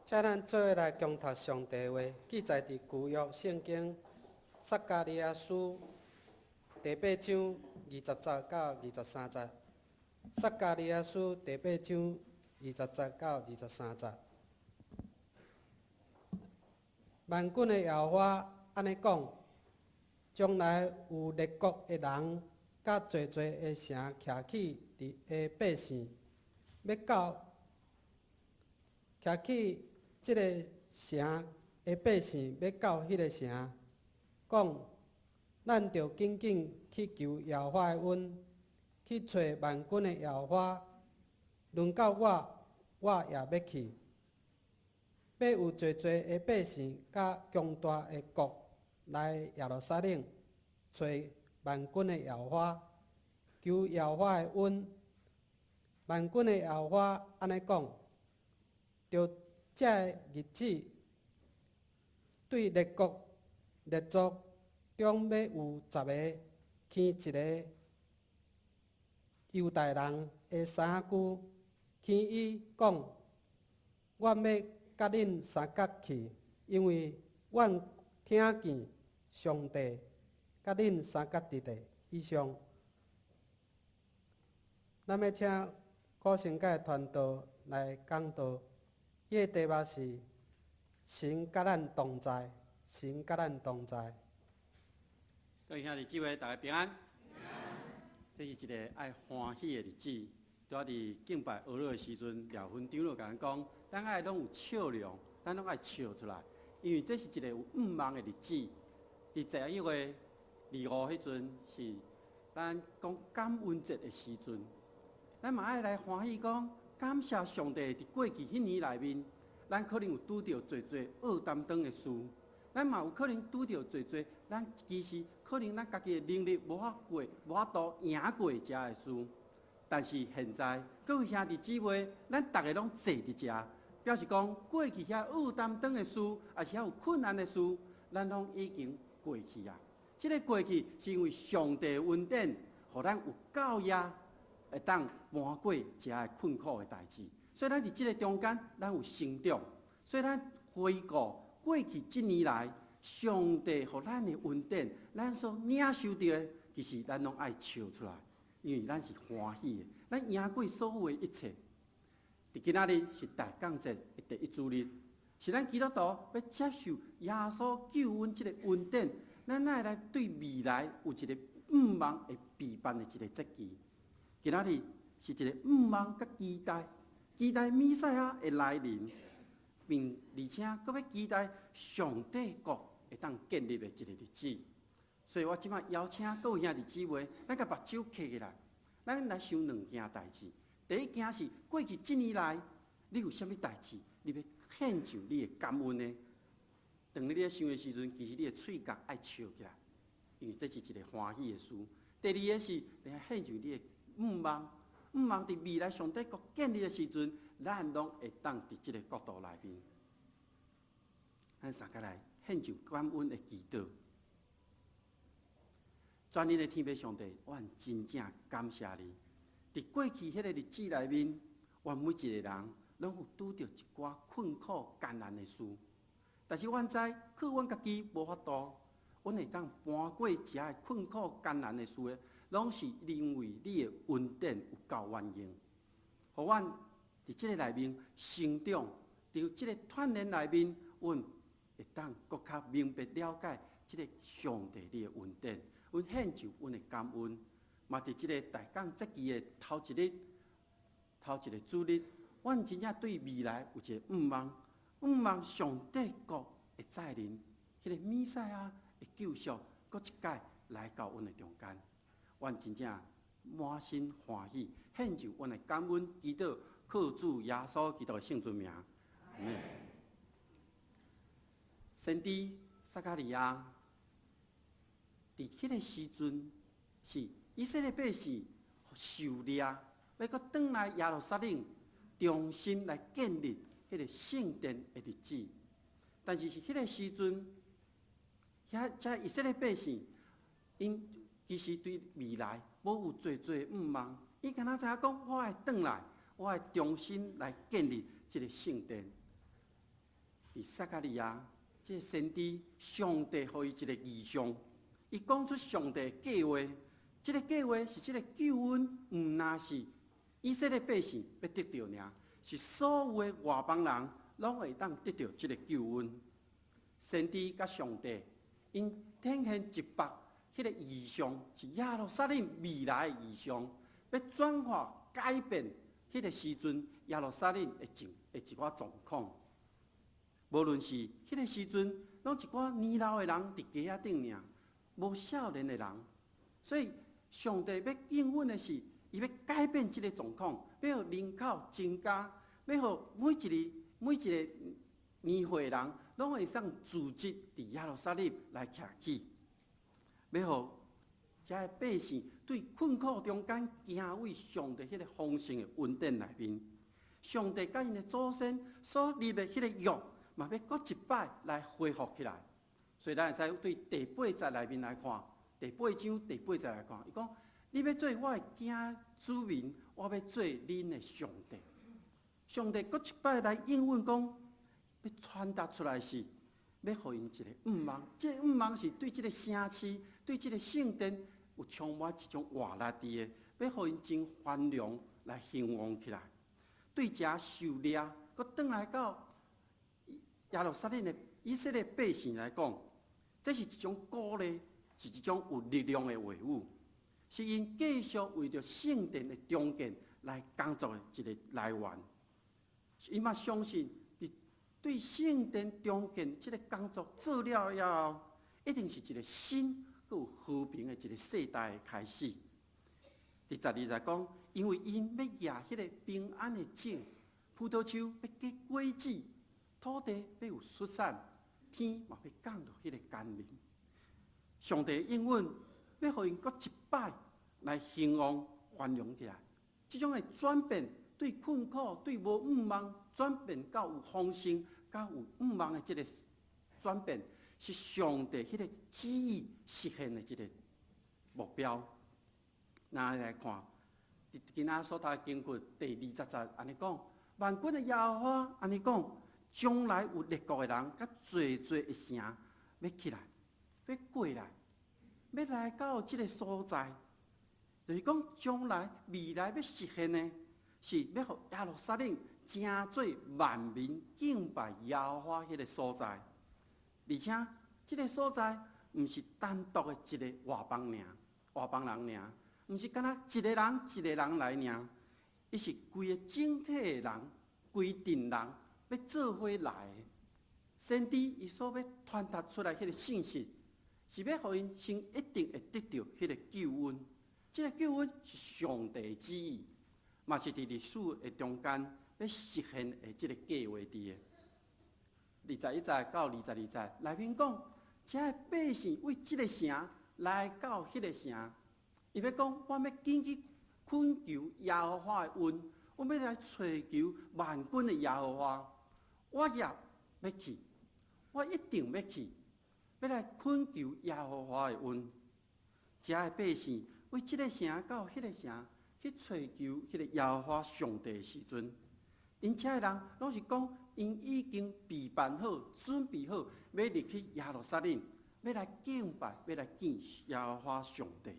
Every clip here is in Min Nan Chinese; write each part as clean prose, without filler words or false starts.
請咱做伙來共讀上帝話，記載佇舊約聖經撒迦利亞書第八章二十節到二十三節。撒迦利亞書第八章二十節到二十三節。萬軍的耶和華按呢講：將來有列國的人，佮濟濟的城徛起佇的百姓，欲到徛起這个城的百姓，欲到彼个城，講：咱著緊緊去求耶和華的恩，去揣萬軍的耶和華。輪到我，我也欲去。欲有濟濟的百姓，佮強大的國來耶路撒冷，揣萬軍的耶和華，求耶和華的恩。萬軍的耶和華按呢講：著這个日子，對列國列族中欲有十个牽一个猶大人的衫舊，牽伊講：阮欲佮恁相佮去，因為阮聽見上帝佮恁相佮佇咧。以上，咱欲請古生界傳道來講道，伊的題目是神佮咱同在，神佮咱同在。各位兄弟姊妹，大家平安。這是一个愛歡喜的日子。拄仔佇敬拜哀樂的時陣，廖分長老共咱講，咱愛攏有笑容，咱攏愛笑出來，因為這是一个有向望的日子。佇11月25彼陣是咱講感恩節的時陣，咱嘛愛來歡喜講，感謝上帝佇過去彼年內面，咱可能有拄著濟濟僫擔當的事，咱嘛有可能拄著濟濟，咱其實可能咱家己的能力無法過，無法度贏過遮的事。但是現在各位兄弟姊妹，咱逐个攏坐佇遮，表示講過去遐僫擔當的事，抑是遐有困難的事，咱攏已經過去啊。這个過去是因為上帝的恩典，予咱有夠力，會當瞞過遮个困苦的代誌。所以咱佇這个中間，咱有成長。所以咱回顧過去這年來，上帝予咱的恩典，咱所領受著的，其實咱攏愛笑出來，因為咱是歡喜的，咱贏過所有的一切。佇今仔日是大降節的第一主日，是咱基督徒欲接受耶穌救阮這个恩典，咱愛來對未來有一个向望的備辦的一个節期。今仔日是一个向望佮期待，期待彌賽亞的來臨，並而且閣欲期待上帝國會當建立的一个日子。所以我這擺邀請各位兄弟姊妹，咱共目睭瞌起來，咱來想兩件代誌。第一件是過去這年來，你有啥物代誌，你欲獻上你的感恩呢？當你咧想的時陣，其實你的喙角愛笑起來，因為這是一个歡喜的事。第二个是，你愛獻上你的向望，向望佇未來上帝國建立的時陣，咱攏會當佇這个國度內面，咱相佮來獻上感恩的祈禱。全能的天父上帝，我真正感謝你。佇過去彼个日子內面，阮每一个人攏有拄著一寡困苦艱難的事，但是阮知靠阮家己無法度，阮會當搬過遮个困苦艱難的事的，攏是因為你的恩典有夠阮用，予阮佇這个內面成長，佇這个鍛鍊內面，阮會當閣較明白了解這个上帝你的恩典。阮獻上阮的感恩，嘛佇這个大降節期的頭一日，頭一个主日，阮真正對未來有一个向望，向望上帝國的再臨，彼个彌賽亞的救贖，閣一擺來到阮的中間，阮真正滿心歡喜，獻上阮的感恩祈禱，靠主耶穌基督的聖尊名。阿們。先知撒迦利亞佇彼个時陣，是以色列百姓受掠，欲閣轉來耶路撒冷，重新來建立彼个聖殿的日子。但是是彼个時陣，遐遮以色列百姓，𪜶其實對未來無有濟濟向望，伊敢若知影講，我會轉來，我會重新來建立這个聖殿。佇撒迦利亞這个先知，上帝予伊一个異象，伊講出上帝的計劃。這个計劃是這个救恩，毋但是以色列百姓欲得著爾，是所有的外邦人攏會當得著這个救恩。先知佮上帝，𪜶展現一幅彼个異象，是耶路撒冷未來的異象，欲轉化改變彼个時陣耶路撒冷的一寡狀況。無論是彼个時陣，攏一寡年老的人佇街仔頂爾，無少年的人，所以上帝欲應允的是，伊欲改變這个狀況，欲予人口增加，欲予每一个年歲的人，攏會使組織佇耶路撒冷來徛起，欲予遮的百姓對困苦中間敬畏上帝彼个豐盛的恩典內面，上帝佮𪜶的祖先所立的彼个約，嘛欲閣一擺來恢復起來。所以咱會使對第八節內面來看，第八章第八節來看，伊講：你欲做我的囝子民，我欲做恁的上帝。上帝閣一擺來應允講，欲傳達出來是，欲予𪜶一个向望，這个向望是對這个城市、對這个聖殿有充滿一種活力佇的，欲予𪜶真繁榮來興旺起來。對遮受掠，閣轉來到耶路撒冷的以色列百姓來講，這是一種鼓勵，是一種有力量的話語，是𪜶繼續為著聖殿的重建來工作的一个來源。𪜶嘛相信，佇對聖殿重建這个工作做了以後，一定是一个新、閣有和平的一个世代的開始。佇十二節講，因為𪜶欲攑彼个平安的種，葡萄樹欲結果子，土地欲有出產，天嘛欲降落彼个甘霖。上帝應允，欲予𪜶閣一擺來興旺繁榮起來。這種的轉變，對困苦、對無向望，轉變到有豐盛、到有向望的這个轉變，是上帝彼个旨意實現的一个目標。咱來看，佇今仔所讀的經文第二十節按呢講，萬軍的耶和華按呢講，將來有列國的人，佮濟濟的城，欲起來，欲過來，欲來到這个所在，就是講將來未來欲實現的，是欲予耶路撒冷成做萬民敬拜耶和華彼个所在，而且這个所在毋是單獨的一个外邦爾，外邦人爾，毋是干焦一个人一个人來爾，伊是規个整體的人，規陣人欲做伙來的。先知伊所欲傳達出來彼个信息，是欲予𪜶先一定會得著彼个救恩。這个救恩是上帝的旨意，嘛是佇歷史的中間欲實現的這个計劃佇的。21節到22節內面講，遮的百姓為這个城來到彼个城，伊欲講，我欲緊去懇求耶和華的恩，我欲來揣求萬軍的耶和華，我也欲去，我一定欲去，欲來懇求耶和華的恩。遮的百姓為這个城到彼个城去揣求彼个耶和華上帝的時陣，𪜶遮的人攏是講，𪜶已經備辦好、準備好，欲入去耶路撒冷，欲來敬拜，欲來見耶和華上帝。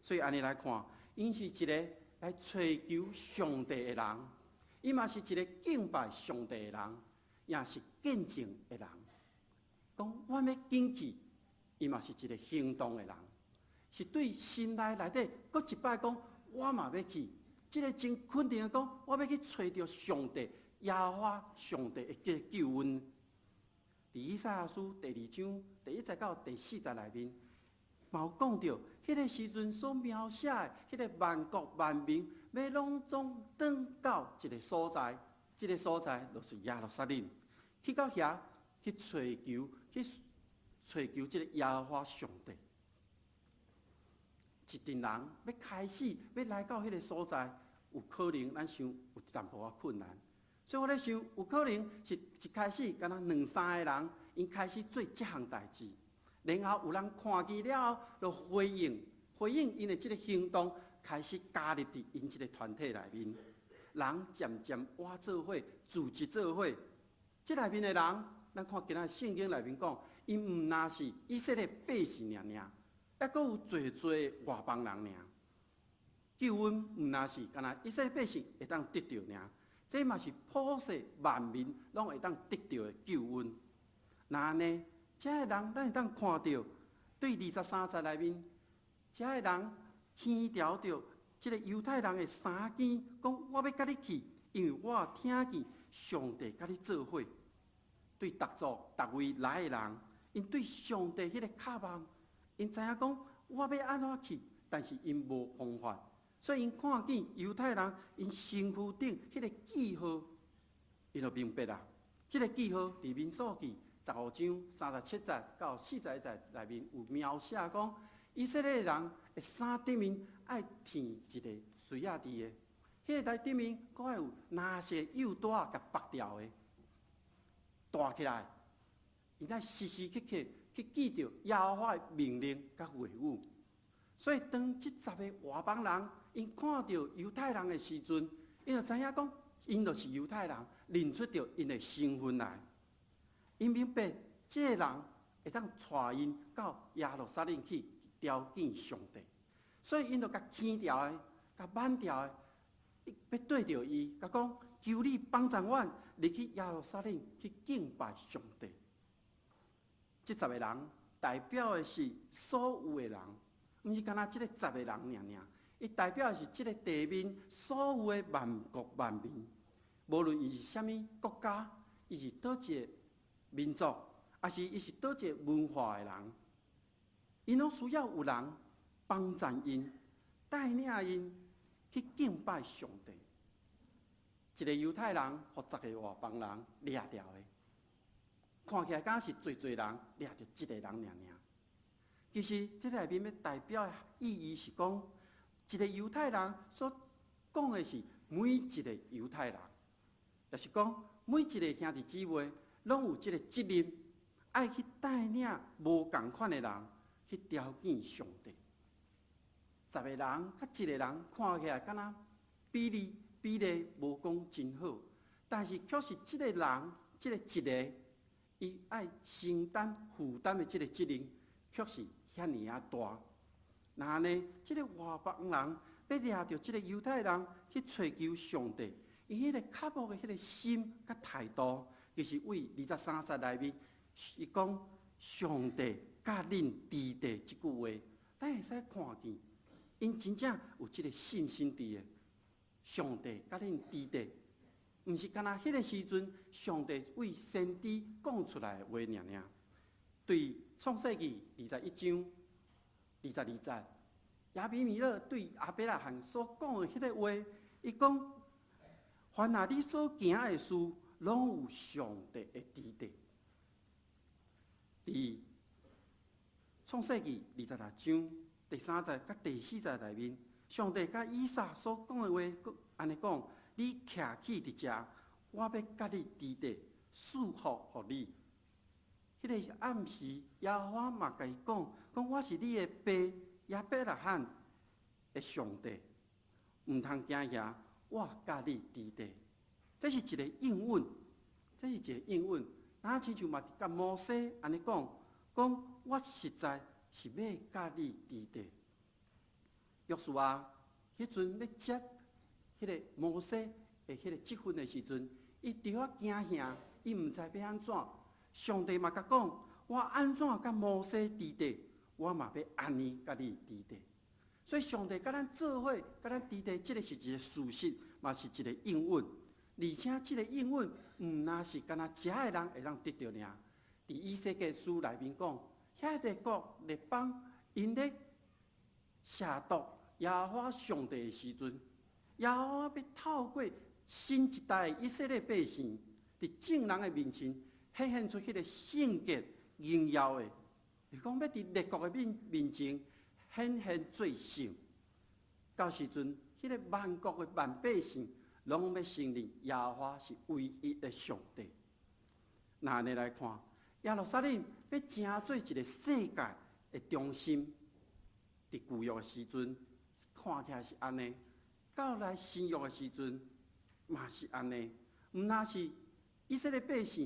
所以按呢來看，𪜶是一个來揣求上帝的人，伊嘛是一个敬拜上帝的人，也是見證的人。講我欲緊去，伊嘛是一个行動的人，是對心內內底閣一擺講，我嘛欲去。這个真肯定的講，我欲去揣著上帝、耶和華上帝的救恩。佇以賽亞書第二章第一節到第四節內面，嘛有講著，彼个時陣所描寫的彼个萬國萬民，欲攏總轉到一个所在，這个所在就是耶路撒冷，去到遐去揣求，去揣求這个耶和華上帝。一陣人欲開始欲來到彼个所在，有可能咱想有淡薄仔困難，所以我咧想，有可能是一開始敢若兩三个人，𪜶開始做這項代誌，然後有人看見了後，就回應，回應𪜶的這个行動，開始加入佇𪜶這个團體內面，人漸漸活做伙，組織做伙，這內面的人咱看今仔聖經內面講，𪜶毋若是以色列百姓爾爾，抑閣有濟濟外邦人爾。救恩毋若是干焦以色列百姓會當得著爾，這嘛是普世萬民攏會當得著的救恩。若按呢，遮的人咱會當看著，對23節內面，遮的人牽牢著這个猶太人的衫肩，講我欲佮你去，因為我聽見上帝佮你做伙。對逐族逐位來的人，𪜶對上帝彼个渴望，𪜶知影講我欲按怎去，但是𪜶無方法，所以𪜶看見猶太人𪜶身軀頂彼个記號，𪜶就明白啦。這个記號佇民數記15章37節到41節內面有描寫講，以色列人的衫頂面愛貼一个穗仔佇的，彼个台頂面閣愛有藍色幼帶共縛牢的。帶起來，𪜶愛時時刻刻去記著耶和華的命令佮話語。所以當這十个外邦人𪜶看著猶太人的時陣，𪜶就知影講，𪜶就是猶太人，認出著𪜶的身份來。𪜶明白這个人會當帶𪜶到耶路撒冷去朝見上帝，所以𪜶就共牽牢的、共挽牢的，欲對著伊，共講：求你幫贊阮入去耶路撒冷去敬拜上帝。這十個人代表的是所有的人，毋是干焦這个十個人爾爾，伊代表的是這个地面所有的萬國萬民，無論伊是啥物國家，伊是佗一個民族，抑是伊是佗一个文化的人，𪜶攏需要有人幫贊𪜶、帶領𪜶去敬拜上帝。一个猶太人予十个外邦人掠牢的，看起來敢是濟濟人掠著一個人爾爾。其實這內面欲代表的意義是講，一個猶太人所講的是每一個猶太人，就是講每一個兄弟姊妹攏有這个責任，愛去帶領無仝款的人去朝見上帝。十个人佮一個人看起來敢若比例無講真好，但是卻是這个人，這个一个，伊愛承擔負擔的這個責任，卻是遐爾仔大。若按呢，這个外邦人欲掠著這个猶太人去揣求上帝，伊彼个渴慕的彼个心佮態度，其實對23節內面，伊講上帝佮恁佇佇這句話，咱會使看見，𪜶真正有這个信心佇的。上帝佮恁佇佇，毋是干焦彼个時陣，上帝對先知講出來的話爾爾。對創世記21章22節，亞比米勒對亞伯拉罕所講的彼个話，伊講：凡若你所行的事，攏有上帝會佇佇。佇創世記26章第3節佮第4節內面，上帝佮以撒所講的話，閣按呢講：你徛起佇遮，我欲佮你佇佇，賜福予你。彼个暗時，耶和華嘛共伊講：講我是你的爸亞伯拉罕的上帝，毋通驚嚇，我佮你佇佇。這是一个應允，這是一个應允。若親像嘛，共摩西按呢講，講我實在是欲佮你佇佇。約書亞彼陣欲接彼个摩西的彼个職分的時陣，伊著啊驚嚇，伊毋知欲按怎。上帝嘛共講，我按怎佮摩西佇佇，我嘛欲按呢佮你佇佇。所以上帝佮咱做伙，佮咱佇佇，這个是一个事實，嘛是一个應允。而且這个應允，毋若是干焦遮的人會當得著爾。佇以西結書內面講，遐列國列邦𪜶咧褻瀆耶和華上帝的時陣，耶和華欲透過新一代以色列百姓，佇眾人的面前顯現出彼个聖潔榮耀的，是講欲佇列國的面前顯現做聖。到時陣，彼个萬國的萬百姓攏欲承認耶和華是唯一的上帝。若按呢來看，耶路撒冷欲成做一个世界的中心，佇舊約的時陣看起來是按呢，到來新約的時陣嘛是按呢，毋若是以色列百姓。